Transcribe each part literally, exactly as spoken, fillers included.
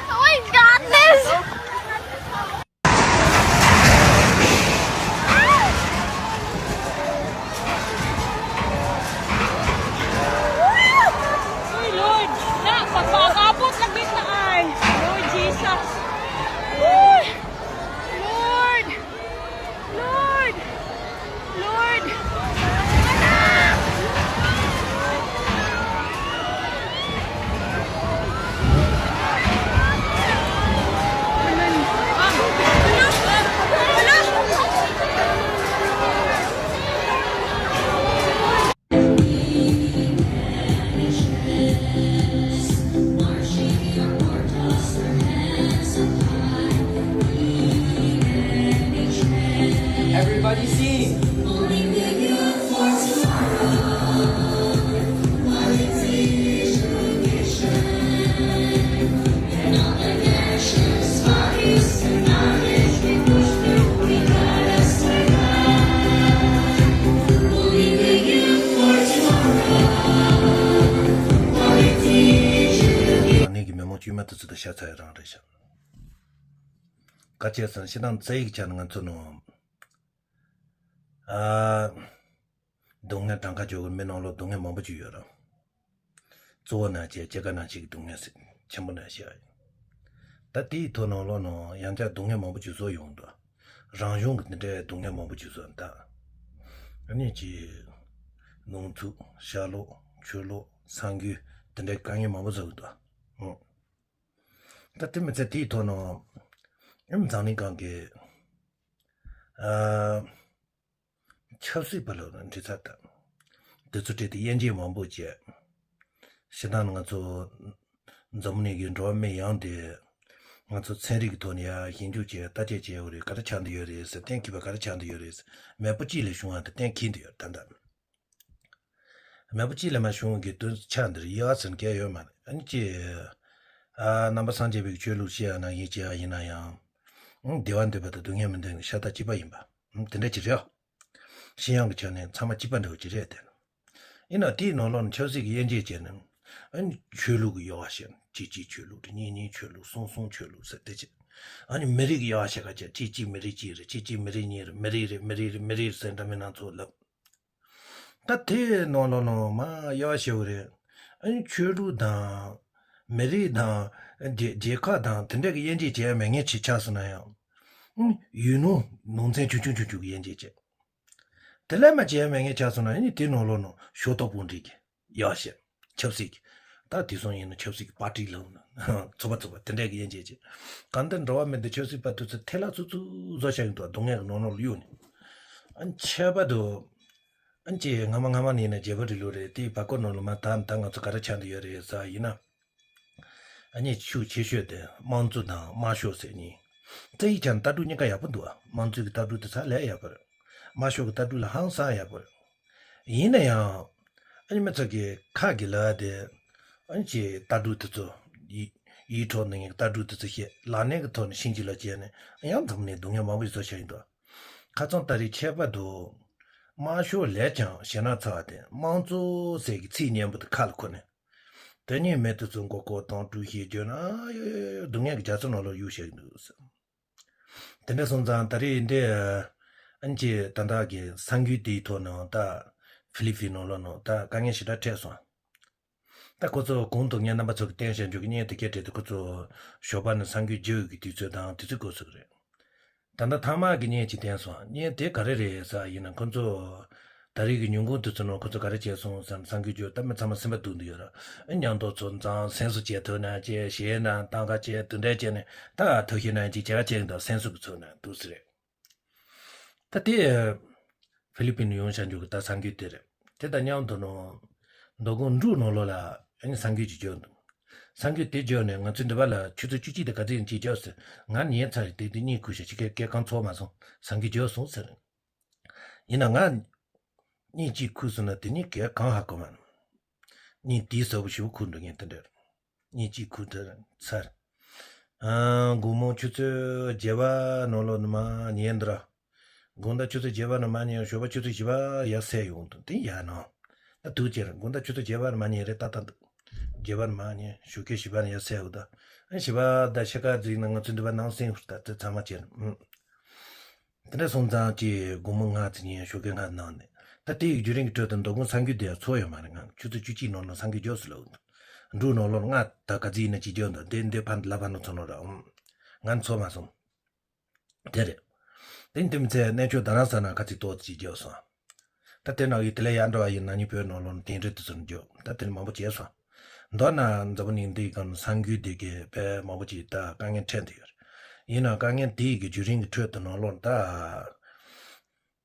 Oh my God, this! Uy, Lord! Na, pagpakabot na kita ay! Lord Jesus! Uy! Lord! Lord! Lord! Everybody sing. ཨ་ནེ་གི་མི་མང་དཀྱུས་མ་དེ་ཚོ་དང་ཤ་ཚ་ཡི་རང་རེད་ཤག་ག་བྱས་ཙང་ཕྱི་ནང་རྩ་ཡིག་ཆ་ནས་ང་ཚོ་ནང་ཨ། སྡུག་བསྔལ་གྲངས་ཀ་བརྗོད་ཀྱི་མི་ནང་ལོགས་སྡུག་བསྔལ་མང་པོ་ཅིག་ཡོད་རེད། གཙོ་བོ་ནང་བཅས་སྐྱེ་རྒ་ན་འཆི་གི་སྡུག་བསྔལ་ཟེར་ཆེན་པོ་ནང་བཤད་ཡ་ཡིན། ད་དེའི་ཐོག་ནང་ལོགས་ནང་ཡང་བསྐྱར་སྡུག་བསྔལ་མང་པོ་ཅིག་བཟོ་ཡོང་འདུག་རང་བྱུང་གི་འདི་འདྲའི་སྡུག་བསྔལ་མང་པོ་ཅིག་བཟོ་འདུག་ཨ་ནི་ཅིག་ནང་འཁྲུག་ཤ་ལོག་ཆོས་ལོག་ས་འགུལ་འདི་འདྲའི་དཀའ་ངལ་མང་པོ་བཟོ་གི་འདུག་ཨང་། ད་དེ་མི་ཚད་དེའི་ཐོག་ནང་ཨེམ་འཛམ་གླིང་སྒང་གི་ཨ། ཆབ་སྲིད་པ་ལ་འདྲི་ཚར་དང་། དེ་ཚོ་གྲས་དེ་དབྱེ་འབྱེད་མང་པོ་བྱས། ཕྱི་ནང་ང་ཚོ་འཛམ་གླིང་གི་འགྲོ་བ་མི་ཡོངས་དེ་ང་ཚོ་ཚན་རིག་གི་ཐོག་ནས་ཡ་ཞིབ་འཇུག་བྱས་བརྟག་དཔྱད་བྱས་ཡོད་རེད། ག་རེ་ཆགས་འདི་ཡོད་རེད་ཟེར། གཏན་འཁེལ་བ་ག་རེ་ཆགས་འདི་ཡོད་རེད་ཟེར། མེས་པོ་གཅིག་ལས་བྱུང་བ་དེ་གཏན་འཁེལ་འདི་ཡོད་ད་ལྟ། མེས་པོ་གཅིག་ལས་མ་བྱུང་གི་དོན་ཆགས་འདིར་དབྱེ་བ་ཟེར་མཁན་ཡོད་མ་རེད། ཨ་ནི་ཅི། ཨ། ནང་པ་སངས་རྒྱས་པའི་ཆོས་ལུགས་ཤེས་ཡ་ན་ཡིན་ཅི་ཡ་ཡིན་ན་ཡང་། བདེ་བ་འདོད་པ་དང་སྡུག་བསྔལ་མི་འདོད་མཁན་ཤ་སྟག་གཅིག་པ་ཡིན་པ། དེ་འདྲ་ཅིག་རེད། ཤེས་ཡོན་གྱི་ཆ་ནས་ཚང་མ་གཅིག་པ་འདྲ་བོ་ཅིག་རེད་དེ། ཡིན་ནའང་དེའི་ནང་ལོགས་ནས་ཆབ་སྲིད་ཀྱི་དབྱེ་འབྱེད་བྱས་ནས། ཨ་ནི་ཆོས་ལུགས་ཀྱི་དབྱེ་བ་བཤད། གཅིག་གཅིག་ཆོས་ལུགས་རེད། གཉིས་གཉིས་ཆོས་ལུགས། གསུམ་གསུམ་ཆོས་ལུགས་ཟེར་དེ་བྱས། ཨ་ནི་མི་རིགས་ཀྱི་དབྱེ་བ་བཤད་ག་བྱས། གཅིག་གཅིག་མི་རིགས་གཅིག་རེད། གཅིག་གཅིག་མི་རིགས་གཉིས་རེད། མི་རིགས་རེད། མི་རིགས་རེད། མི་རིགས་རེད་ཟེར་འདྲ་མིན་སྣ་ཚོགས་ལབ། ད་དེའི་ནང་ལོགས་ནང་མ་དབྱེ་བ་ཕྱེ་བ་རེད། ཨ་ནི་ཆོས་ལུགས་དང་། མི་རིགས་དང་། རྒྱལ་རྒྱལ་ཁབ་དང་དེ་འདྲ་གི་དབྱེ་འབྱེད་བྱེད་ཡ་མེད་མཁན་ཅིག་ཆགས་སོང་ན་ཡང་། ཨ་ཡུལ་ནང་ནང་ཚན་ཆུང་ཆུང་ཆུང་ཆུང་གི་དབྱེ་འབྱེད་བྱེད། དེ་ལས་མ་བྱེད་ཡ་མེད་མཁན་ཆགས་སོང་ན་ཨ་ནི་དེའི་ནང་ལོགས་ནང་ཕྱོགས་གཏོགས་དཔུང་སྒྲིག་གི་དབྱེ་བ་ཕྱེ། ཆབ་སྲིད་ཀྱི། ད་དེང་སང་ཡིན་ན་ཆབ་སྲིད་ཀྱི་པར་ཊི་ལབ་ན། ཚོགས་པ་ཚོགས་པ་དེ་འདྲ་གི་དབྱེ་འབྱེད་བྱེད། གང་ལྟར་འགྲོ་བ་མི་འདི་ཆབ་སྲིད་པ་དེ་ཚོ་ཐལ་ལ་ཚུགས་ཚུགས་བཟོ་བཞག་གི་འདུག་སྡུག་བསྔལ་གྱི་ནང་ནང་ལ་གཡུགས་ནས། ཨ་ནི་ཁྱད་པར་དུ། ཨ་ནི་ཅིག་སྔ་མ་སྔ་མ་ནས་ཡིན་ན་རྒྱལ་པོ་རིང་ལུགས་རེད། དེའི་བར་སྐོར་ནང་ལ་མ་ད་ད་ང་ཚོ་ག་རེ་ཆགས་འདི་ཡོད་རེད་ཟེར་ཡིན་ན། ཨ་ནི་ཤུགས་ཆེ་ཤོས་དེ་དམངས་གཙོ་དང་དམར་ཤོག་ཟེར་གཉིས། རྩ་ཡིག་ཆ་ནས་ལྟ་གྲུབ་གཉིས་ཀ་ཡག་པོ་འདུག་དམངས་གཙོའི་གི་ལྟ་གྲུབ་དེ་ཚ་ལས་ཡག་པོ་རེད། དམར་ཤོག་གི་ལྟ་གྲུབ་ལ་ཧང་སང་ཡག་པོ་རེད། ཡིན་ན་ཡང་། ཨ་ནི་མི་ཚོ་གི་ཁ་གི་ལ་དེ། ཨ་ནི་ཅིག་ལྟ་གྲུབ་དེ་ཚོ། ཡིད་ཡིད་འཕྲོག་ནས་ལྟ་གྲུབ་དེ་ཚོ་བཤད། ལག་ལེན་གི་ཐོག་ནས་ཤིང་གཅིག་ལ་བྱས་ནས་ཡང་འཛམ་གླིང་སྡུག་བསྔལ་མང་པོ་ཞིག་བཟོ་བཞག་ཡིན་འདུག་ཁ་སང་ད་རེས་ཁྱད་པར་དུ། དམར་ཤོག་ལས་ཀྱང་ཞེ་ན་ཚ་བ་དེ་དམངས་གཙོ་ཟེར་གི་ཚིག་སྙན་པོ་དེ་ཁ་ལ་འཁོར་ནས། དེ་ཉིད་མེད་དུ་བཙོང་གོ་གོ་དང་གྲུ་ཞིག་བརྗོད་ན་ཡོད་ཡོད་ཡོད་སྡུག་བསྔལ་གྱི་རྒྱ་མཚོ་ནང་ལ་གཡུག་བཞག་གི་འདུག་ཟེར། དེ་འདྲ་སོང་ཙང་ད་རེས་འདི། ཨན་ཅི་ད་ལྟ་གི་ས་འགུལ་དེའི་ཐོག་ནང་ད། ཧྥི་ལི་ཕིན་ནང་ལོགས་ནང་ད་དཀའ་ངལ་ཞེ་དྲག་འཕྲད་སོང་། ད་ཁོ་ཚོ་གོང་དུ་ངས་རྣམ་པ་ཚོ་གི་བསྟན་བཤད་འཇོག་གི་བརྙན་དེ་གའི་གྲས་དེ་ཁོ་ཚོ་ཞོགས་པ་ནས་ས་འགུལ་བརྒྱབ་ཡོད་ཀྱི་དུས་ཚོད་དང་དུས་ཚོད་སྐབས་སུ་རེད། ད་ལྟ་ཐ་མག་གི་བརྙན་ཅིག་བསྟན་སོང་། བརྙན་དེ་ག་རེ་རེད་ཟེར་ཡིན་ན་ཁོ་ཚོ་ ད་རེས་ཀྱི་ཉིན་གུང་དུས་ཚོད་ནང་ཁོ་ཚོ་ག་རེ་བྱས་སོང་ཟེར་ན། གསར་འགྱུར་བརྗོད། ད་མི་ཚང་མ་སེམས་པ་སྡུག་འདུག་ཡོད་ར། ཨ་ཉམས་རྟོགས་ཚོ་ཙང་སེམས་གསོ་བྱེད་ཐུབ་ན་ཅེས། གཞས་ན་གཏམ་ཁ་བྱེད། དེ་འདྲ་བྱས་ནས་ད་ཐུགས་ཤེས་ན་ཅིག་བྱེད་ག་བྱེད་འདུག་སེམས་གསོ་གི་ཚུལ་ན་འདུག་ཟེར་རེད། ད་དེ་ཧྥི་ལི་པིན་ནས་ཡོང་བྱ་འཇུག་གི་ད་གསར་འགྱུར་དེ་རེད། དེ་དང་མཉམ་དུ་ནོ། མདོ་དགོང་འབྲུག་ནང་ལོགས་ལ་ཨ་ནི་གསར་འགྱུར་ཅིག་བརྗོད་འདུག་གསར་འགྱུར་དེ་བརྗོད་ནས། ང་ཚོའི་འདི་པ་ལ་ཆུ་ཚོད་བཅུ་གཅིག་དང་ག་ཚོད་ཡིན་ཅིག་བརྗོད་ཟེར། ང་ཉན་ཚར་རེད། དེ་དེ་གཉིད་ཁུག་ཤག་ཅིག་སྐད་སྐད་གང་ཚོར་མ་སོང་། གསར་འགྱུར་བརྗོད་སོང་ཟེར། ཡིན་ན་ང་གཉིད་ཅིག་ཁུག་སོང་ན་དེ་གཉིད་སྐད་གང་ཧ་གོ་མ་ནི། གཉིད་དེ་ཟབ་པོ་ཞིག་ཁུག་འགྲོ་མཁན་དེ་འདྲ་རེད། གཉིད་ཅིག་ཁུག་ཐལ་ཚར། ཨ། དགོང་མོ་ཆུ་ཚོད་བརྒྱད་པ་ནང་ལོགས་ནས་མར་ཉལ་འདུག་ར། དགོང་དག་ཆུ་ཚོད་བརྒྱད་པ་ནས་མར་ཉལ། ཞོགས་པ་ཆུ་ཚོད་བཞི་པ་ཡར་སད་ཡོང་འདུག་དེ་ཡར་ནང་། ད་དུས་ཅིག་ར་དགོང་དག་ཆུ་ཚོད་བརྒྱད་པ་ནས་མར་ཉལ་རེད། ཏག་ཏག་འདུག་བརྒྱད་པ་ནས་མར་ཉལ། ཞོགས་ཀས་བཞི་པ་ནས་ཡར་སད་འདུག་ཨ། བཞི་པ་ད་ཕྱེད་ཀ་ཙམ་ན་ང་ཚོའི་འདི་པ་ནང་སེམས་ཧུར་ཐག་དེ་ཚང་མ་བྱས་ནས། ཨུ། དེ་འདྲ་སོང་ཙང་ཅིག་དགོང་མོ་ང་ཚོ་ཉལ། ཞོགས་ཀས་ང་ནང་ནས། ད་དེ་ཡི་བརྒྱུད་རིམ་གྱི་ཁྲོད་དུ་མདོ་དགོང་གསར་འགྱུར་དེ་ཚོར་ཡོད་མ་རེད། ང་ཆུ་ཚོད་བཅུ་གཅིག་ནང་ལ་གསར་འགྱུར་བརྗོད་སྲིད་ལ། འབྲུག་ནང་ལོགས་ང་ད་ག་ཚོད་ཡིན་ན་ཅིག་བརྗོད་འདུག་དེ་འདི་ཕར་ལ་ཕར་ནང་ཚོ་ནང་ར། ཨུམ། ང་ཚོར་མ་སོང་། དེ་རེད། དེ་འདི་མི་ཚེ་གནས་མཆོག་རྡ་རམ་ས་ན་ག་ཚོད་ཏོག་ཙམ་ཅིག་བརྗོད་སོང་། ད་དེ་ནང་གི་དེ་ལས་ཡར་འགྲོ་བ་ཡིན་ན་ནི་བོད་ནང་ལོགས་ནས་དེ་འདྲ་དེ་ཚོ་བརྗོད། ད་དེ་ནི་མང་པོ་བྱས་སོང་། མདོར་ན་འཛམ་བུ་གླིང་འདིའི་སྒང་གསར་འགྱུར་འདི་གས་དཔེ་མང་པོ་ཅིག་ད་དཀའ་ངལ་འཕྲད་བསྡད་ཡོད་རེད། ཡིན་ནའང་དཀའ་ངལ་འདི་གི་བརྒྱུད་རིམ་གྱི་ཁྲོད་དུ་ནང་ལོགས་ད་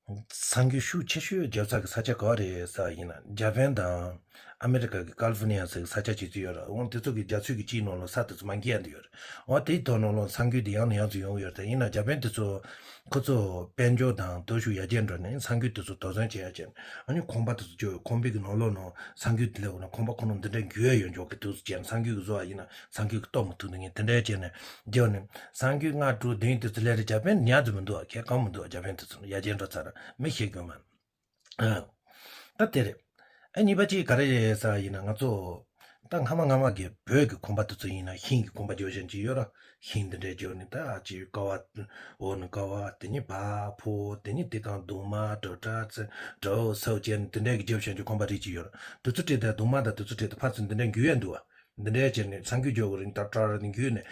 གསར་འགྱུར་ཤུགས་ཆེ་ཤོས་བརྒྱབ་ས་གི་ས་ཆ་ག་བ་རེད་ཟེར་བ་ཡིན་ན། འཇར་པན་དང་ཨ་མེ་རི་ཀ་གི་ཀ་ལི་ཧྥོ་ནི་ཡ་ཟེར་གི་ས་ཆ་ཅིག་ཅིག་ཡོད་རེད། འོ་དེ་ཚོ་གི་རྒྱ་མཚོའི་གི་དཀྱིལ་ནང་ལོགས་ས་དེ་ཚོ་མར་འགྱེལ་བསྡད་ཡོད་རེད། འོ་དེའི་ཐོག་ནང་ལོགས་གསར་འགྱུར་དེ་ཡང་ནས་ཡང་དུ་ཡོང་གི་ཡོད་རེད། ཡིན་ན་འཇར་པན་དེ་ཚོ་ཁོ་ཚོ་དཔལ་འབྱོར་དང་སྟོབས་ཤུགས་ཡར་རྒྱས་འགྲོ་ནས་གསར་འགྱུར་དེ་ཚོ་དོགས་ཟོན་བྱེད་ཡ་བྱས་ནས། ཨ་ནི་ཁང་པ་དེ་ཚོ་བརྗོད། ཁང་པའི་གི་ནང་ལོགས་ནང་གསར་འགྱུར་དེ་སླེབས་ན་ཁང་པ་ཁོ་ནང་འདི་འདྲ་འགྱུར་ཡ་ཡོད་འཇོག་གི་འདུག་ཟེར་བྱས་ནས། གསར་འགྱུར་གི་བཟོ་བ་ཡིན་ན་གསར་འགྱུར་གི་རྟོགས་མི་ཐུབ་ནི་ངས་དེ་འདྲ་བྱས་ནས་བརྗོད་ནས། གསར་འགྱུར་ལྔ་དྲུག་བདུན་དེ་ཚོ་སླེབས་རེད། འཇར་པན་ཉར་དུ་མི་འདུག་ཁྱད་གང་མི་འདུག་འཇར་པན་དེ་ཚོ་ཡར་རྒྱས་འགྲོ་ཚར་ར། མི་ཤེས་དགོས་མ། ཨ། ད་དེ་རེད། ཨ་གཉིས་པ་གཅིག་ག་རེ་རེད་ཟེར་བ་ཡིན་ན། ང་ཚོ་ད་སྔ་མ་སྔ་མ་གི་བོད་ཀྱི་ཁང་པ་དེ་ཚོ་ཡིན་ན་ཤིང་གི་ཁང་པ་བརྗོད་བཞིན་ཅིག་ཡོད་ར། ཤིང་འདི་འདྲའི་བརྗོད་ནས་ད་ཅིག་ཀ་བ། འོ་ན་ཀ་བ། དེ་ནས་བ་ཕོ། དེ་ནས་དེ་གང་གདུང་མ་དྲོ་གྲ་ཚེ་དྲོ་སོགས་བྱས་ནས་དེ་འདྲའི་གི་བརྗོད་བཞིན་ཅིག་ཁང་པ་རེད་ཅིག་ཡོད་ར། དེ་ཚོ་བྲིས་ཏེ་གདུང་མ་དང་དེ་ཚོ་བྲིས་ཏེ་ཕར་ཚུར་འདི་འདྲའི་འགྱུར་ཡ་འདུག་བ། འདི་འདྲའི་བྱས་ནས་གསར་འགྱུར་བརྗོད་དགོས་རིང་ད་ཀྲ་ར་ནས་འགྱུར་ནས།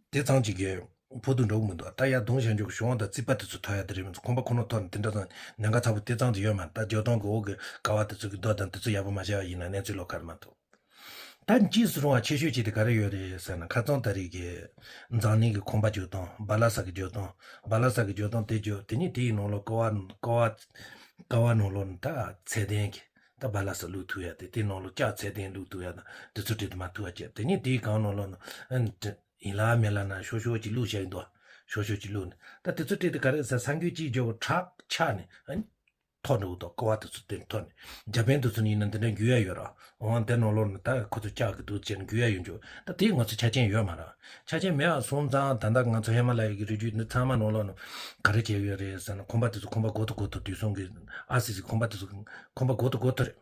དེ་ཙམ་ཅིག་གིས་ཕོག་ཐུག་འགྲོ་གི་མི་འདུག་ད་ཡར་གདུང་བྱས་འཇོག་གི་གཞུང་དང་རྩིས་པ་དེ་ཚོ་ཐོབ་ཡ་དེ་རེད་མི་འདུག་ཁང་པ་ཁོ་ན་ཐོག་ནས་དེ་འདྲ་ཙམ་ཉེན་ཁ་ཚ་པོ་དེ་ཙམ་དུ་ཡོད་མ་རེད། ད་བརྗོད་སྟངས་ཀྱི་འོག་གི་ཀ་བ་དེ་ཚོ་གི་རྡོ་དང་དེ་ཚོ་ཡག་པོ་མ་བྱས་པ་ཡིན་ན་གནས་ཚུལ་ལོགས་ཁ་རེད་མ་གཏོགས། ད་འཇིགས་སུ་རུང་བ་ཆེ་ཤོས་གཅིག་དེ་ག་རེ་ཡོད་རེད་ཟེར་ན། ཁ་སང་ད་རེས་ཀྱི་འཛམ་གླིང་གི་ཁང་པ་བརྗོད་སྟངས། སྦ་ལ་ས་གི་བརྗོད་སྟངས། སྦ་ལ་ས་གི་བརྗོད་སྟངས་དེ་བརྗོད། དེ་ནས་དེའི་ནང་ལོགས་ཀ་བ་ཀ་བ་ཀ་བ་ནང་ལོགས་ནས་ད་ཚད་ལྡན་གྱི་ད་སྦ་ལ་ས་བླུགས་ཐུབ་ཡ་དེ། དེའི་ནང་ལོགས་ལྕགས་ཚད་ལྡན་བླུགས་ཐུབ་ཡ་དང་དེ་ཚོ་བྲིས་ཏེ་མར་ཐུག་པ་བྱས། དེ་ནས་དེའི་སྒང་ནང་ལོགས་ནས་ཨ་ནི་ཡིན་ལ་མིན་ལ་ན་ཤོག་ཤོག་ཅིག་བླུགས་བཞག་གི་འདུག་ཤོག་ཤོག་ཅིག་བླུགས་ནས་ད་དེ་ཚོ་བྲིས་ཏེ་ག་རེ་ཟེར། གསར་འགྱུར་གཅིག་བརྗོད་པ་ཁྲག་ཆག་ནས་ཨ་ནི་ཐོར་འགྲོ་གི་འདུག་ཀ་བ་དེ་ཚོ་དེ་ཐོར་ནས། འཇར་པན་དེ་ཚོ་ནི་ཡིན་ན་འདི་འདྲ་འགྱུར་ཡ་ཡོད་ར། འོ་དེ་ནང་ལོགས་ནས་ད་ཁོ་ཚོ་ལྕགས་ཀྱི་འདུག་ཅེས་ནས་འགྱུར་ཡ་ཡོད་འཇུག་ད་དེ་ང་ཚོ་ཆ་རྐྱེན་ཡོད་མ་ར། ཆ་རྐྱེན་མེད་པ་སོང་ཙང་ད་ལྟ་ང་ཚོ་ཧི་མ་ལ་ཡ་གི་རི་རྒྱུད་འདི་ཚང་མ་ནང་ལོགས་ནས་ག་རེ་བྱས་ཡོད་རེད་ཟེར་ན། ཁང་པ་དེ་ཚོ་ཁང་པ་འགོ་ཐོག་འགོ་ཐོག་དུས་གསུམ་གྱི་ཨ་སི་སི་ཁང་པ་དེ་ཚོ་ཁང་པ་འགོ་ཐོག་འགོ་ཐོག་རེད།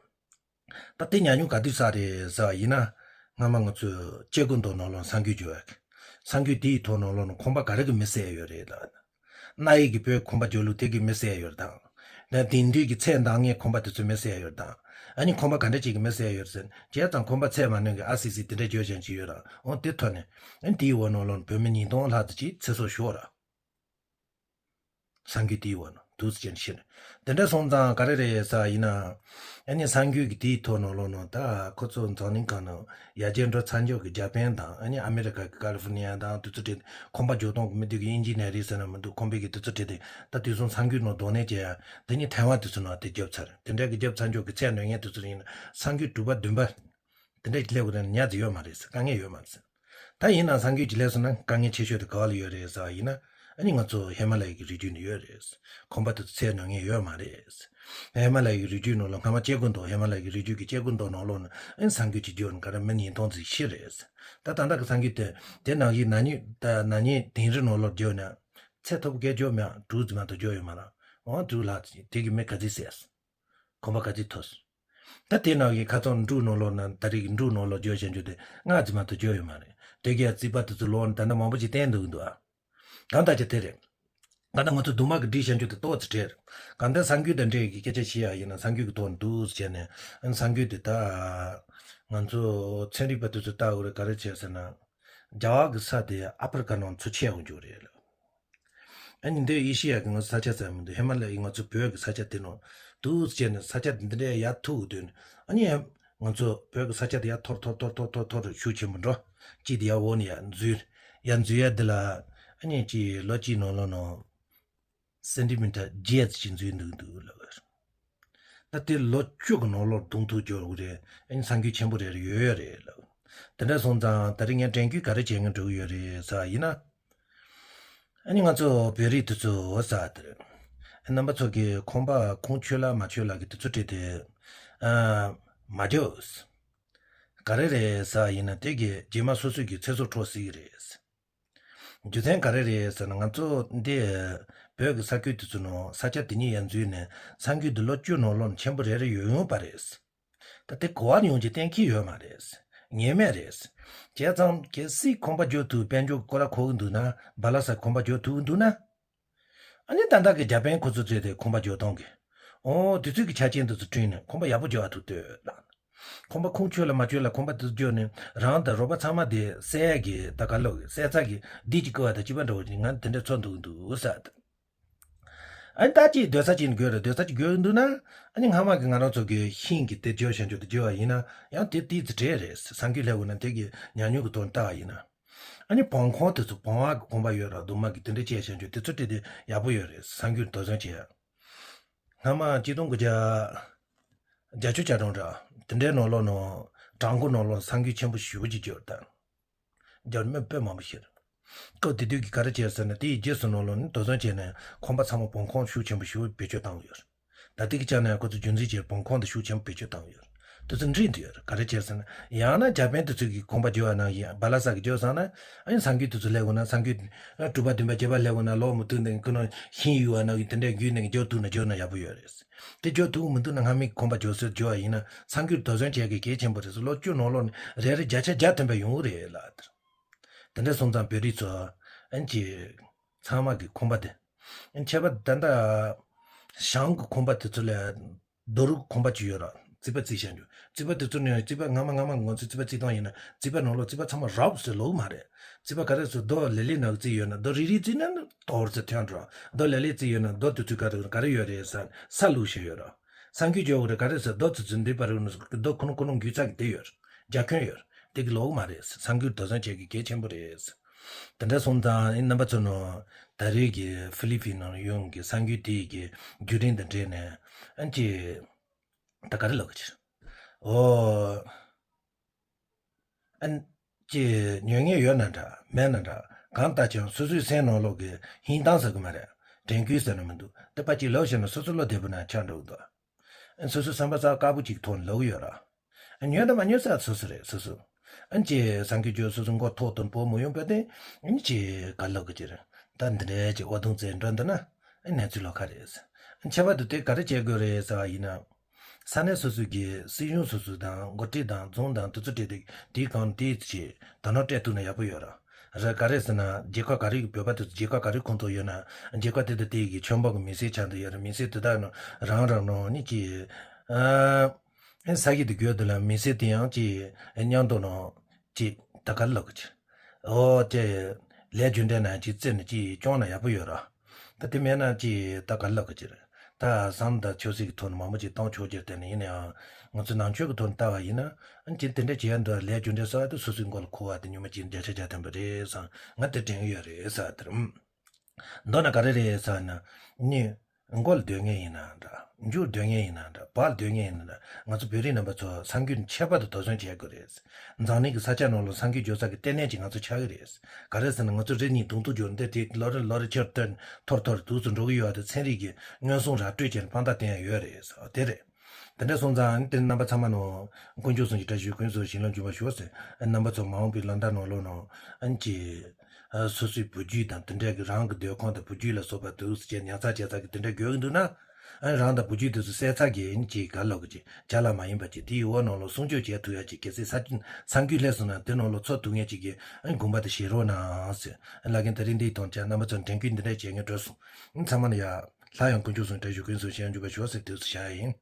ད་དེ་ཉམས་མྱོང་ག་དུས་བསགས་རེད་ཟེར་བ་ཡིན་ན། སྔ་མ་ང་ཚོས་སྐྱེ་རྒུ་མདོ་ནང་ལོགས་གསར་འགྱུར་བརྗོད་ཡག་གི། གསར་འགྱུར་དེའི་ཐོག་ནང་ལོགས་ནས་ཁང་པ་ག་རེ་གིས་མི་བསད་ཡོད་རེད་ལ། རྣ་ཡི་གི་བོད་ཁང་པ་བརྗོད་ལུགས་དེ་གིས་མི་བསད་ཡོད་རེད་དང་། ད་དེང་དུས་ཀྱི་ཚད་འདང་ངེས་ཁང་པ་དེ་ཚོས་མི་བསད་ཡོད་རེད་དང་། ཨ་ནི་ཁང་པ་ག་འདྲ་ཅིག་གིས་མི་བསད་ཡོད་རེད་ཟེར་ན། བྱས་ཙང་ཁང་པ་ཚད་མ་ནོན་གི་ཨ་སི་སི་དེ་འདྲ་བརྗོད་བཞིན་ཅིག་ཡོད་ར། འོ་དེ་ཐོག་ནས་ཨ་ནི་དེའི་འོག་ནང་ལོགས་ནས་བོད་མི་ཉིས་སྟོང་ལྷག་ཙམ་ཅིག་ཚེ་སྲོག་ཤོར་ར། གསར་འགྱུར་དེའི་འོག་ནས་འདུག་སེ་བྱས་ནས་བཤད། དེ་འདྲ་སོང་ཙང་ག་རེ་རེད་ཟེར་བ་ཡིན་ན། ཨ་ནི་གསར་འགྱུར་གྱི་དེའི་ཐོག་ནང་ལོགས་ནས་ད་ཁོ་ཚོ་འཛམ་གླིང་སྒང་ནས་ཡར་རྒྱས་འགྲོ་ཚར་འཇོག་གི་འཇར་པན་དང་། ཨ་ནི་ཨ་མེ་རི་ཀ་གི་ཀ་ལི་ཧྥོ་ནི་ཡ་དང་དེ་ཚོ་བྲིས། ཁང་པ་བརྗོད་སྟངས་ཀྱི་མི་དེ་གི་ཨིན་ཇི་ནི་ཡར་རེད་ཟེར་ན་མི་འདུག་ཁང་པའི་གི་དེ་ཚོ་བྲིས་ཏེ་ད་དེ་ཚོ་གསར་འགྱུར་ནང་གདོང་ལེན་བྱས་ཡ། དེ་ནི་ཐའེ་ཝན་དེ་ཚོ་ནང་དེ་བརྒྱབ་ཚར། དེ་འདྲ་གི་བརྒྱབ་ཚར་འཇོག་གི་ཚད་ནོན་མཁན་དེ་ཚོ་ཡིན་ན་གསར་འགྱུར་དྲུག་པ་བདུན་པ། དེ་འདྲ་ཅིག་སླེབས་དགོས་ན་ཉག་ཅིག་ཡོད་མ་རེད་ཟེར། དཀའ་ངལ་ཡོད་མ་རེད་ཟེར། ད་ཡིན་ན་གསར་འགྱུར་ཅིག་སླེབས་སོང་ན་དཀའ་ངལ་ཆེ་ཤོས་དེ་ག་བ་ལ་ཡོད་རེད་ཟེར་བ་ཡིན་ན། ཨ་ནི་ང་ཚོ་ཧི་མ་ལ་ཡ་གི་རི་རྒྱུད་ནས་ཡོད་རེད་ཟེར། ཁང་པ་དེ་ཚོ་ཚད་ནོན་མཁན་ཡོད་མ་རེད་ཟེར། ཧི་མ་ལ་ཡ་གི་རི་རྒྱུད་ནང་ལ་སྔ་མ་སྐྱེ་རྒུ་མདོ། ཧི་མ་ལ་ཡ་གི་རི་རྒྱུད་ཀྱི་སྐྱེ་རྒུ་མདོ་ནང་ལོགས་ནས་ཨ་ནི་གསར་འགྱུར་ཅིག་བརྗོད་ན་ག་རེ་མི་ཉིས་སྟོང་ཙམ་ཤི་རེད་ཟེར། ད་ད་ལྟ་གི་གསར་འགྱུར་དེ་དེ་ནང་བཞིན་ན་ནིང་ད་ན་ནིང་དིང་རི་ནང་ལོགས་བརྗོད་ན་ཚད་མཐོ་པོ་སྐད་བརྗོད་མེད། དྲུག་ཙམ་མ་གཏོགས་བརྗོད་ཡོད་མ་རེད། འོ་དྲུག་ལྷག་ཙམ་དེ་གི་མི་ག་ཚོད་བསད་ཟེར། ཁང་པ་ག་ཚོད་ཐོར་ཟེར། ད་དེ་ནང་གི་ཁ་སང་འབྲུག་ནང་ལོགས་ན། ད་རེས་ཀྱི་འབྲུག་ནང་ལོགས་བརྗོད་བྱ་འཇུག་དེ་ལྔ་ཙམ་མ་གཏོགས་བརྗོད་ཡོད་མ་རེད། དེ་གའི་རྩིས་པ་དེ་ཚོ་ལོག་ནས་ད་ལྟ་མང་པོ་ཅིག་བསྟན་འདུག་གི་འདུག་ཨ། གང་ལྟར་ཀྱང་དེ་རེད། གང་ལྟར་ང་ཚོ་དུ་མ་གི་སྒྲིག་བྱ་འཇུག་དེ་ཏོག་ཙམ་བྲལ་རེད། གང་ལྟར་གསར་འགྱུར་དང་འབྲེལ་གྱི་སྐད་ཆ་བཤད་ཡ་ཡིན་ན་གསར་འགྱུར་གྱི་ཐོག་ནས་འདུག་ཟེར་བྱས་ནས། ཨ་ནི་གསར་འགྱུར་དེ་ད་ང་ཚོ་ཚན་རིག་པ་དེ་ཚོས་ལྟ་དགོས་རེད། ག་རེ་བྱས་ཟེར་ན། རྒྱ་གར་གྱི་ས་དེ་ཨ་ཕི་རི་ཀ་ནང་ཚུར་ཆད་ཡོང་རྒྱུ་རེད་ལ། ཨ་ནི་འདི་ཨེ་ཤི་ཡ་གི་ང་ཚོ་ས་ཆ་ཙམ་མི་འདུག་ཧི་མ་ལ་ཡའི་ང་ཚོ་བོད་ཀྱི་ས་ཆ་དེ་ནང་ དུས་བྱས་ནས་ས་ཆ་འདི་འདྲའི་ཡར་ཐུག་དུས་ནས་ཨ་ནི་ང་ཚོ་བོད་ཀྱི་ས་ཆ་དེ་ཡར་འཐོར་འཐོར་འཐོར་འཐོར་འཐོར་འཐོར་ཤུགས་ཆེན་པོ་འགྲོ། གཅིག་དེ་ཡར་འོག་ནས་ཡར་འཛུལ། ཡར་འཛུལ་ཡ་འདི་ལ་ཨ་ནི་གཅིག་ལོ་གཅིག་ནང་ལོགས་ནང་སེན་ཏི་མི་ཊར་བརྒྱད་ཙམ་ཞིག་འཛུལ་འདུག་འདུག་ལབ། ད་དེ་ལོ་བཅུ་གི་ནང་ལོགས་གདོང་ཐུག་འགྱོ་དགོས་རེད། ཨ་ནི་ས་འགུལ་ཆེན་པོ་རེ་རེ་ཡོད་ཡོད་རེད་ལབ། དེ་འདྲ་སོང་ཙང་ད་རེས་ངས་དྲན་སྐུལ་ག་རེ་བྱེད་མཁན་འགྲོ་གི་ཡོད་རེད་ཟེར་བ་ཡིན་ན། ཨ་ནི་ང་ཚོ་བོད་རིགས་དེ་ཚོ་འོ་ཟེར་དེ་རེད། རྣམ་པ་ཚོ་གིས་ཁང་པ་ཁུངས་ཆོད་ལ་མ་ཆོད་ལ་གི་དེ་ཚོ་བྲིས་ཏེ། ཨ། མ་འཇོག་ག་རེ་རེད་ཟེར་བ་ཡིན་ན་དེ་གི་རྗེས་མ་སོ་སོ་གི་ཚེ་སྲོག་འཕྲོག་སྲིད་ཀྱི་རེད། རྒྱུ་མཚན་ག་རེ་རེད་ཟེར་ན་ང་ཚོ་འདི་བོད་ཀྱི་ས་ཁུལ་དེ་ཚོ་ནང་ས་ཆ་དེ་ཉིད་ཡར་འཛུལ་ནས་ས་འགུལ་འདི་ལོ་བཅུ་ནང་ལོགས་ཆེན་པོ་རེ་རེ་ཡོང་ཡོང་པ་རེད། ད་དེ་གོ་བ་ཡོང་རྒྱུ་གཏན་འཁེལ་ཡོད་མ་རེད། ངེས་མེད་རེད། བྱས་ཙང་གལ་སྲིད་ཁང་པ་འཇོག་ཐུབ་དཔལ་འབྱོར་སྐོར་ར་གོ་གི་འདུག་ན་སྦ་ལ་ས་ཁང་པ་འཇོག་ཐུབ་གི་འདུག་ན། ཨ་ནི་ད་ལྟ་གི་རྒྱ་དཔོན་ཁོ་ཚོ་བཙལ་ཏེ་ཁང་པ་འཇོག་གཏོང་གི། ཨོ་དུས་ཚོད་ཀྱི་ཆ་རྐྱེན་དེ་ཚོ་བསྐྲུན་ནས་ཁང་པ་ཡག་པོ་འཇོག་ཨ་ཐུབ་ལྟོས་ལ། ཁང་པ་ཁུངས་ཆོད་ལ་མ་ཆོད་ལ་ཁང་པ་དེ་ཚོ་འཇོག་ནས་རང་དང་རོགས་པ་ཚང་མ་དེ་བསད་ཡ་གི་ད་ག་ལོག་གི་བསད་ཚ་གི་བདུད་ཀྱི་བསྐོ་བ་དང་སྤྱི་པ་འདྲ་བོ་ཅིག་ང་དེ་འདྲ་ཚོར་འདུག་འདུག་ས། ཨ་ནི་ད་ཅིག་སྡོད་ས་ཅིག་དགོས་རེད། སྡོད་ས་ཅིག་དགོས་འདུག་ན་ཨ་ནི་སྔ་མ་གི་ང་རང་ཚོ་གི་ཤིང་གི་དེ་འཇོག་བྱ་འཇོག་དེ་འཇོག་བ་ཡིན་ན་ཡང་དེ་དེའི་ཚེ་གྲས་རེད། ས་འགུལ་སླེབས་འོང་ན་དེ་གི་ཉམས་མྱོང་གི་ཐོག་ནས་ལྟ་བ་ཡིན་ན། ཨ་ནི་བོང་ཁོང་དེ་ཚོ་བོང་བ་གི་ཁང་པ་ཡོད་ར་གདུང་མ་གི་དེ་འདྲ་བྱས་བྱ་འཇོག་དེ་ཚོ་སྤྲད་དེ་ཡག་པོ་ཡོད་རེད། ས་འགུལ་དོགས་ཟོན་བྱེད་ཡ། སྔ་མ་གཅིག་སྟོང་དགུ་བརྒྱ་བརྒྱད་ཅུ་གྱ་གྲངས་འདྲ་དེ་འདྲའི་ནང་ལོགས་ནང་གྲང་འཁོར་ནང་ལོགས་ས་འགུལ་ཆེན་པོ་ཞེ་པོ་ཅིག་གྱུར་ད། རྒྱ་མི་དཔེ་མང་པོ་ཤི་རེད། སྐབས་དེ་དུས་ཀྱི་ག་རེ་བྱས་ཟེར་ན་དེའི་རྗེས་སུ་ནང་ལོགས་ནི་དོགས་ཟོན་བྱས་ནས་ཁང་པ་ཚང་མ་བོང་ཁོང་ཤུགས་ཆེན་པོ་ཞེ་པོ་བེད་སྤྱོད་བཏང་ཡོད་རེད། ད་ལྟའི་ཆ་ནས་ཁོ་ཚོ་རྒྱུན་འཛིན་བྱས་བོང་ཁོང་དེ་ཤུགས་ཆེན་པོ་བེད་སྤྱོད་བཏང་ཡོད་རེད། དེ་ཚོ་འགྲིག་འདུག་ཡོད་རེད། ག་རེ་བྱས་ཟེར་ན་ཡང་ན་རྒྱ་དཔོན་དེ་ཚོ་གི་ཁང་པ་འཇོག་པ་ནང་བཞིན་སྦ་ལ་ས་གི་འཇོག་སོང་ན་ཨ་ནི་ས་འགུལ་དེ་ཚོ་སླེབས་འོང་ན་ས་འགུལ་དྲུག་པ་བདུན་པ་བརྒྱད་པ་སླེབས་འོང་ན་ལོག་མི་ཐུབ་ནས་ཁོ་ནང་ཤིང་གཡུག་པ་ནང་གི་དེ་འདྲའི་རྒྱུད་ནས་འཇོག་ཐུབ་ན་འཇོག་ན་ཡག་པོ་ཡོད་རེད། དེ་འཇོག་ཐུབ་མི་འདུག་ན་སྔ་མའི་ཁང་པ་འཇོག་སྲོལ་འཇོག་པ་ཡིན་ན་ས་འགུལ་དོགས་ཟོན་བྱེད་ཀྱི་གལ་ཆེན་པོ་རེད། ལོ་བཅུ་ནང་ལོགས་ནས་རེ་རེ་བརྒྱ་ཆ་བརྒྱ་ཐོན་པ་ཡོང་གི་རེད་ལ། དེ་འདྲ་སོང་ཙང་བོད་རིགས་ཚོ་ཨན་གྱི་ཚང་མ་གི་ཁང་པ་དེ་ཨན་ཁྱད་པར་ད་ལྟ་ཞང་གི་ཁང་པ་དེ་ཚོ་ལས་རྡོ་རུག་ཁང་པ་ཅིག་ཡོད་ར། རྩིག་པ་རྩིག་བྱ་རྒྱུ་རྩིག་པ་དེ་ཚོ་ནས་རྩིག་པ་སྔ་མ་སྔ་མ་ང་ཚོས་རྩིག་པ་རྩིག་སྟངས་ཡིན་ན་རྩིག་པ་ནང་ལོགས་རྩིག་པ་ཚང་མ་རབ་ཟེར་ལོག་མ་རེད། རྩིག་པ་ག་རེ་ཟེར་རྡོ་ལེབ་ལེབ་ནང་རྩིག་ཡོད་ན་རྡོ་རིལ་རིལ་རྩིག་ན་དོར་ཟེར་ཐོན་འགྲོ། རྡོ་ལེབ་ལེབ་རྩིག་ཡོད་ན་རྡོ་དེ་ཚོ་ག་རེ་ག་རེ་ཡོད་རེད་ཟེར་ས་བླུགས་བཞག་ཡོད་ར། ས་འགུལ་འཇོག་གི་རེད། ག་རེ་ཟེར་རྡོ་ཚོ་ཚོ་འདི་པར་རུ་རྡོ་ཁོ་ནོ་ཁོ་ནོ་འགུལ་ཚ་གི་དེ་ཡོད་ར། རྒྱ་ཁྱོན་ཡོད་ར། དེ་གི་ལོག་མ་རེད། ས་འགུལ་དོགས་ཟོན་བྱེད་གི་གལ་ཆེན་པོ་རེད། དེ་འདྲ་སོང་ཙང་ཨེ་རྣམ་པ་ཚོ་ནོ་ད་རེས་ཀྱི་ཧྥི་ལི་ཕིན་ནང་ཡོང་གི་ས་འགུལ་དེ་ཡི་གི་བརྒྱུད་རིམ་དང་འབྲེལ་ནས་ཨན་ཅི་ད་ག་རེ་ལབ་གི་ཕྱིར་ཨོ། ཨན་ཅི་ཉོ་མཁན་ཡོད་ན་འདྲ་མེད་ན་འདྲ་གང་ལྟར་ཀྱང་སོ་སོའི་སེམས་ནང་ལོག་གི་ཧིང་ཏང་ཟེར་གི་མ་རེད། དྲན་སྐུལ་ཟེར་ན་མི་འདུག་དེ་པ་ཅིག་ལབ་བྱས་ན་སོ་སོ་བློ་བདེ་པོ་ན་ཆགས་འགྲོ་གི་འདུག་ཨན་སོ་སོའི་བསམ་པ་རྩ་དཀར་པོ་ཅིག་ཐོག་ནས་ལབ་གི་ཡོད་ར། ཨན་ཉོས་དང་མ་ཉོས་ས་སོ་སོ་རེད་སོ་སོ། ཨན་ཅི་སང་གི་ཇོ་སོ་སོ་མགོ་ཐོག་ཏུ་བོ་མོ་ཡོང་པ་དེ་ཨན་ཅི་ག་ལབ་གི་ཅི་རེད། ད་འདི་འདྲའི་ཅིག་འོ་དུང་བཙལ་འགྲོ་འདི་ན་ཨན་གནས་ཚུལ་ལོག་ཁ་རེད། ཨན་ཁྱད་པར་དུ་དེ་ག་རེ་བྱེད་དགོས་རེད་ཟེར་བ་ཡིན་ན། ས་གནས་སོ་སོ་གི་སྲིད་གཞུང་སོ་སོ་དང་འགོ་ཁྲིད་དང་རྫོང་དང་དེ་ཚོ་གྲས་དེ་དེའི་གང་དེའི་ཆེད་དོ་སྣང་སྤྲད་ཐུབ་ན་ཡག་པོ་ཡོད་ར། ར་ག་རེ་ཟེར་ན་རྒྱལ་ཁབ་ག་རེ་གི་བོད་པ་དེ་ཚོ་རྒྱལ་ཁབ་ག་རེ་ཁོངས་གཏོགས་ཡོད་ན་རྒྱལ་ཁབ་དེ་དང་དེ་གི་ཆོལ་འབངས་གི་མི་སེར་ཆགས་འདུག་ཡོད་ར། མི་སེར་དེ་དག་ནང་རང་རང་ནང་ནི་ཅི་ཨ་ས་གི་དེ་དགོས་དེ་ལ་མི་སེར་དེ་ཡང་ཅི་མཉམ་དུ་ནང་ཅི་ད་ག་ལབ་གི་ཅི་ཨོ་དེ་ལས་རྒྱུ་འབྲས་ན་ཅི་རྩེ་ནས་ཅི་སྐྱོང་ན་ཡག་པོ་ཡོད་ར། ད་དེ་མེད་ན་ཅི་ད་ག་ལབ་གི་ཅི་རེད། ད་བསམ་དང་ཆབ་སྲིད་ཀྱི་ཐོག་ནས་མང་པོ་ཅིག་བཏང་ཆོག་རྒྱུ་དེ་ནི་ཡིན་ནའང་ང་ཚོ་ནང་ཆོས་ཀྱི་ཐོག་ནས་ལྟ་བ་ཡིན་ན་ཨ་ནི་དེ་འདྲ་བྱེད་ཡ་འདུག་ལས་རྒྱུ་འབྲས་ཟེར་བ་དེ་སོ་སོའི་མགོ་ལ་འཁོར་བ་དེ་ཉི་མ་གཅིག་བརྒྱ་ཆ་བརྒྱ་ཐོན་པ་རེད་བསམ། ང་དེ་དྲན་གྱི་ཡོད་རེད་ཟེར་བ་དེ་རེད། མདོར་ན་ག་རེ་རེད་ཟེར་ན། ནི། མགོ་ལ་སྡོད་མཁན་ཡིན་ན་འདྲ། མཇུག་སྡོད་མཁན་ཡིན་ན་འདྲ། བར་སྡོད་མཁན་ཡིན་ན་འདྲ། ང་ཚོ་བོད་རིགས་རྣམ་པ་ཚོ་ས་འགུལ་ཁྱད་པར་དུ་དོགས་ཟོན་བྱེད་དགོས་རེད། འཛམ་གླིང་གི་ས་ཆ་ནང་ལ་ས་འགུལ་འགྱོ་ས་གི་ལྟེ་གནས་ཅིག་ང་ཚོ་ཆགས་ཀྱི་རེད། ག་རེ་ཟེར་ན་ང་ཚོ་རེ་གཉིས་གདོང་ཐུག་འགྱོ་འདི་དེ་ལོ་རེ་ལོ་རེ་ཕྱིར་ཐོན་ཐོར་ཐོར་དུས་སུ་འགྲོ་གི་ཡོད་པ་དེ་ཚན་རིག་གི་མངོན་སུམ་ར་སྤྲོད་བྱས་ནས་དཔང་རྟགས་བསྟན་ཡ་ཡོད་རེད་ཟེར་བ་དེ་རེད། དེ་འདྲ་སོང་ཙང་དེ་རྣམ་པ་ཚང་མ་ནོ། དཀོན་མཆོག་གསུམ་གྱི་བཀྲ་ཤིས་ཀུན་སྩལ་ཞིང་ལམ་འཇུག་པར་ཤོག་ཟེར། རྣམ་པ་ཚོ་མ་འོངས་པའི་ལོ་ཟླ་ནང་ལོགས་ནང་། ཨན་ཅི། སོ་སོའི་བུ་རྒྱུད་དང་དེ་འདྲ་གི་རང་གི་སྡོད་ཁང་དང་བུ་རྒྱུད་ལ་སོགས་པ་དུས་སུ་བྱས་ཉར་ཚགས་བྱས་ཚགས་ཀྱི་དེ་འདྲ་དགོས་ཀྱི་འདུག་ན། ཨན་རང་དང་བུ་རྒྱུད་དུ་སུ་བསད་ཚགས་ཀྱི་ཨན་ཅི་ག་ལོག་གི་ཅི་བྱ་ལ་མ་ཡིན་པ་ཅི་དེའི་འོག་ནང་ལོགས་སྲུང་སྐྱོབ་བྱས་ཐུབ་ཡ་ཅི་གལ་སྲིད་ས་ས་འགུལ་སླེབས་སོང་ན་དེ་ནང་ལོགས་འཚོ་ཐུབ་ངེས་ཅིག་གི་ཨན་དགོངས་པ་དེ་བཞེས་རོགས་གནང་ཟེར། ཨན་ལ་གིན་དེ་རིང་འདིའི་ཐོག་ཅག་རྣམ་པ་ཚོ་དྲན་སྐུལ་འདི་འདྲ་བྱེད་ངེས་འགྲོ་སོང་། ཨན་ཚང་མ་ནི་ཡ། སླར་ཡང་དཀོན་མཆོག་གསུམ་བཀྲ་ཤིས་ཀུན་སྩལ་ཞིང་ལམ་འཇུག་པར་ཤོག་ཟེར་དུས་སུ་བྱ་ཡ་ཡིན།